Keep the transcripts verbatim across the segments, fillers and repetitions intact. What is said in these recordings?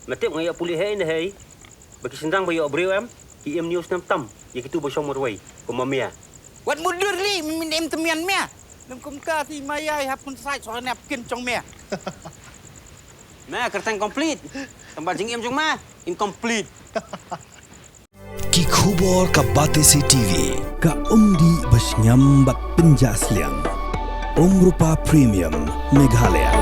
Me tip nga ïoh pule hei ne hei. Ba ki shynrang ba ïoh briew em, ki im news tam tam ïa kitu ba shong marwei kum ma mia. Wat mutdur li, me im tmian mia. Lem kumta ti ma ïai hap kun sait soh nep kin jong mia. Me kyrteng complete. Tang ba jingim jong me incomplete. Ki khubor ka Batesi T V. Ka umdih ba shngiam bad pynjah sliang. Umrupa Premium Meghalaya.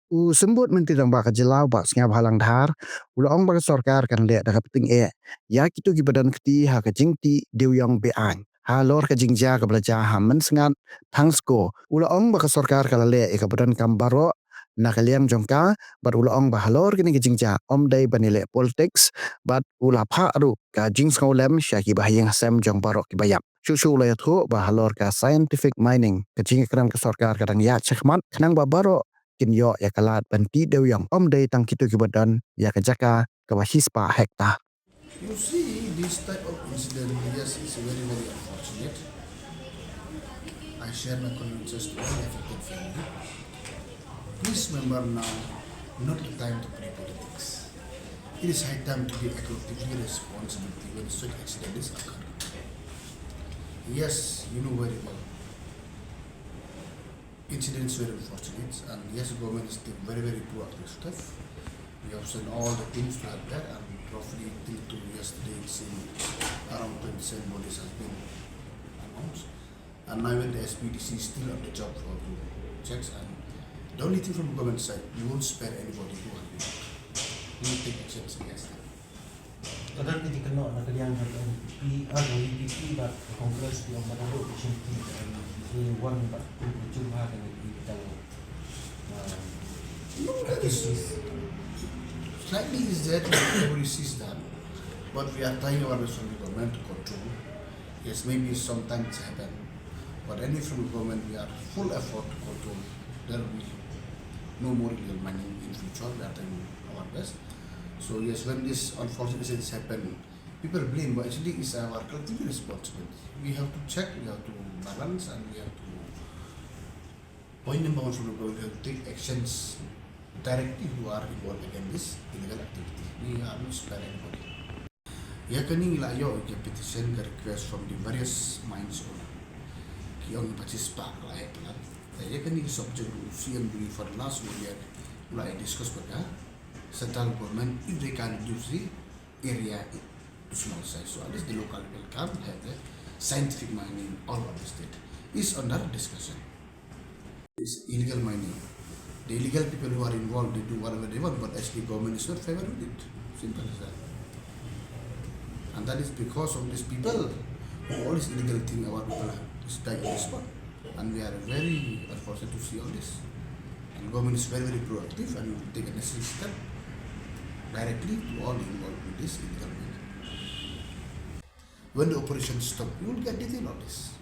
U Symbud Myntri Rangbah ka jylla u Bah Sniawbhalang Dhar u la ong ba ka sorkar kan leh da ka pynthikna ïa kito kiba don kti ha ka jingtih dewïong be-aiñ halor ka jingjia kaba la jia ha Mynsngat Thangsko. U la ong ba ka sorkar ka la leh ïa kaba donkam baroh na ka liang jong ka, bad u la ong ba halor kane ka jingjia ym dei ban ïaleh politics, bad u la phah ruh ka jingsngewlem sha kiba ha ïing ha sem jong baroh kiba ïap. Shuh shuh u la ïathuh ba halor ka scientific mining, ka jingïakren ka sorkar ka dang ïaid shakhmat khnang ba baroh kin ïoh ïa ka lad ban tih dewïong, ym dei tang kito kiba don ïa ka jaka kaba shispah hektar. You see, this type of incident, yes, is very, very unfortunate. I share my condolences to all the affected family. Please remember now, not the time to play politics. It is high time to be actively responsible when such accidents occur. Yes, you know very well. Incidents were unfortunate, and yes, government is taking very, very proactive steps. We have sent all the teams to help there, and roughly till to yesterday, it seemed around twenty-seven bodies has been announced. And now even the S P D C is still on the job for the checks, and the only thing from government side, we won't spare anybody who has been hurt. We will take actions against them. Ka don ka jingkynnoh na ka liang ka N P P, ah, ka V P P bad ka Congress ki ong ba ka dei ka jingkynnoh, eh, ki wan bad ki jubha ka N P P ka dei, ah, No, it is slightly is there, everybody sees that. But we are trying our best from the government to control. Yes, maybe sometimes happen. But any from the government, we are full effort to control. There will be no more illegal mining in future. We are trying our best. So yes, when this unfortunate incidents happen, people blame, but actually it's our collective responsibility. We have to check, we have to balance, and we have to point number one from the government, we have to take actions directly who are involved against this illegal activity. We are not spare anybody. Ïa kane ngi la ïoh ïa ka petition, ka request from the various mines owner. Ki ong ba shispah la hektar. Ïa kane ka subject ruh C M during for the last one year u la discuss bad ka central government if they can reduce the area to small size. So at least the local people can have the scientific mining all over the state. Is under discussion. It's illegal mining. The illegal people who are involved, they do whatever they want, but actually government is not favored with it. Simple as that. And that is because of these people who all this illegal thing, our people are is dying on the spot. And we are very unfortunate to see all this. And government is very, very proactive and will take a necessary step directly to all involved with this illegal mining. When the operation stop, you will get detail of this.